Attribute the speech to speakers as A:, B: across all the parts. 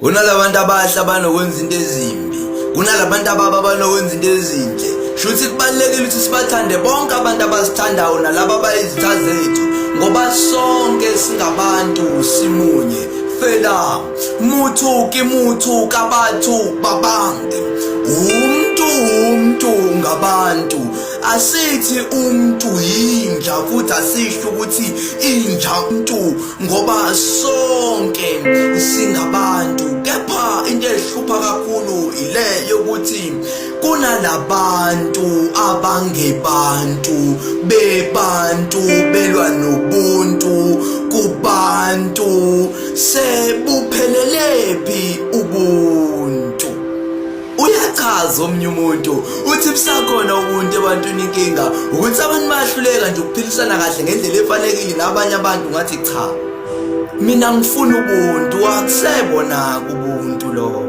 A: Kunalabantu abahle abanokwenza into ezimbi, kunalabantu ababa abanokwenza into ezinhle. Shuthi kubalulekile ukuthi sibathande bonke abantu abasithandayo nalaba abayizitha zethu ngoba sonke singabantu simunye. Fela muthu ke muthu kabathu babange. Umntu umntu ngabantu. Asithi umntu yinja futhi asisho ukuthi inja umntu ngoba sonke singabantu kepha into ehlupha kakhulu ile yokuthi kunalabantu abangebantu bebantu belwa nobuntu kubantu sebuphelelepi ubuntu. Uyachaza omunye umuntu uthi busakhona ubuntu ebantwini, inkinga ukuthi abantu bayahluleka nje ukuphilisana kahle ngendlela efanekile nabanye abantu. Ngathi cha, mina ngifuna ubuntu, akusebona ubuntu lobo.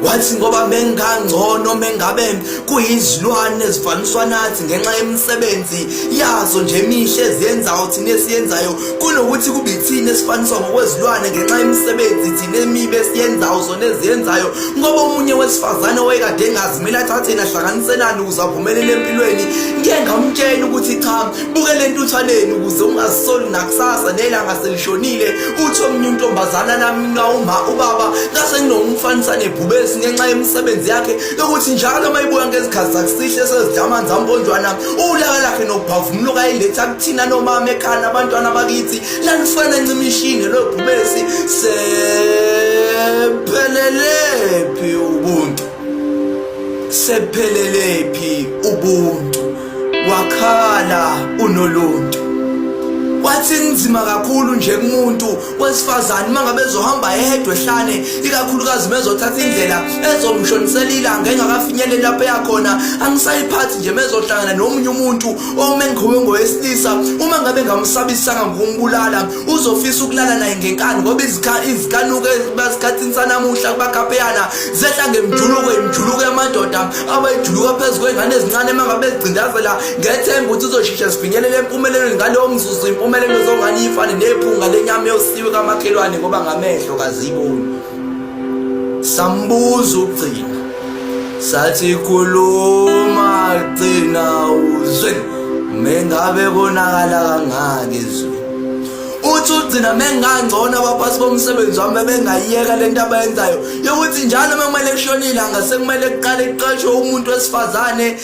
A: Wathi ngoba mengangcono mengabe kuyizilwane ezifaniswa nathi ngenxa yemisebenzi yazo nje emihle eziyenzayo thina esiyenzayo, kunokuthi kube ithina esifaniswa ngokwezilwane ngenxa yemisebenzi thina emibi esiyenzayo zona eziyenzayo. Ngoba omunye wesifazane owayekade engazi kumele athathe nahlanganiselani ukuze avumelele empilweni, ngike ngamtshela ukuthi cha, bukele entuthwaneni ukuze ungazisoli nakusasa nelanga selishonile. Uthi omunye untombazana nami uma ubaba ngase nginomfanisa nebhubesi ngenxa yemisebenzi yakhe yokuthi njalo uma ibuya ngezikhathi zakusihle sezidla amanzi amponjwana, ulaka lakhe nokubhavumuluka ayiletha kuthina nomama ekhaya nabantwana bakithi lalifana ncimishini lo bhubesi. Sephelelepi ubuntu? Sephelelepi ubuntu? Wakhala unoluntu wathi nzima kakhulu nje kumuntu wesifazane uma ngabe ezohamba yedwa ehlane, ikakhulukazi mezothatha indlela ezomshonisela ilanga engakafinyeleli lapho eyakhona. Angisayiphathi nje mezohlangana nomunye umuntu ome ngikhowe ngowesilisa, uma ngabe ngamsabisanga ngokumbulala uzofisa ukulala naye ngenkani, ngoba izikanuko esikhathini sanamuhla kubakhapheyana zehla ngemjuluko, imjuluko yamadoda abayijuluka phezu kwey'ngane ezincane uma ngabe ezicindazela ngethemba ukuthi uzosheshe sifinyelele empumelelweni ngalowo mzuzu. Impumelelo zongane ifane nephunga lenyama yosiwe kamakhelwane ngoba ngamehlo kaziboni. Sambuza ukugcina sathi khuluma gcina uzwe mengabe konakala kangaka ezweni. Uthi ugcina mengangcono abaphathi bomsebenzi wami bebengayiyeka lento abayenzayo yokuthi njalo uma kumele kushone ilanga sekumele kuqale kuqashwe umuntu wesifazane.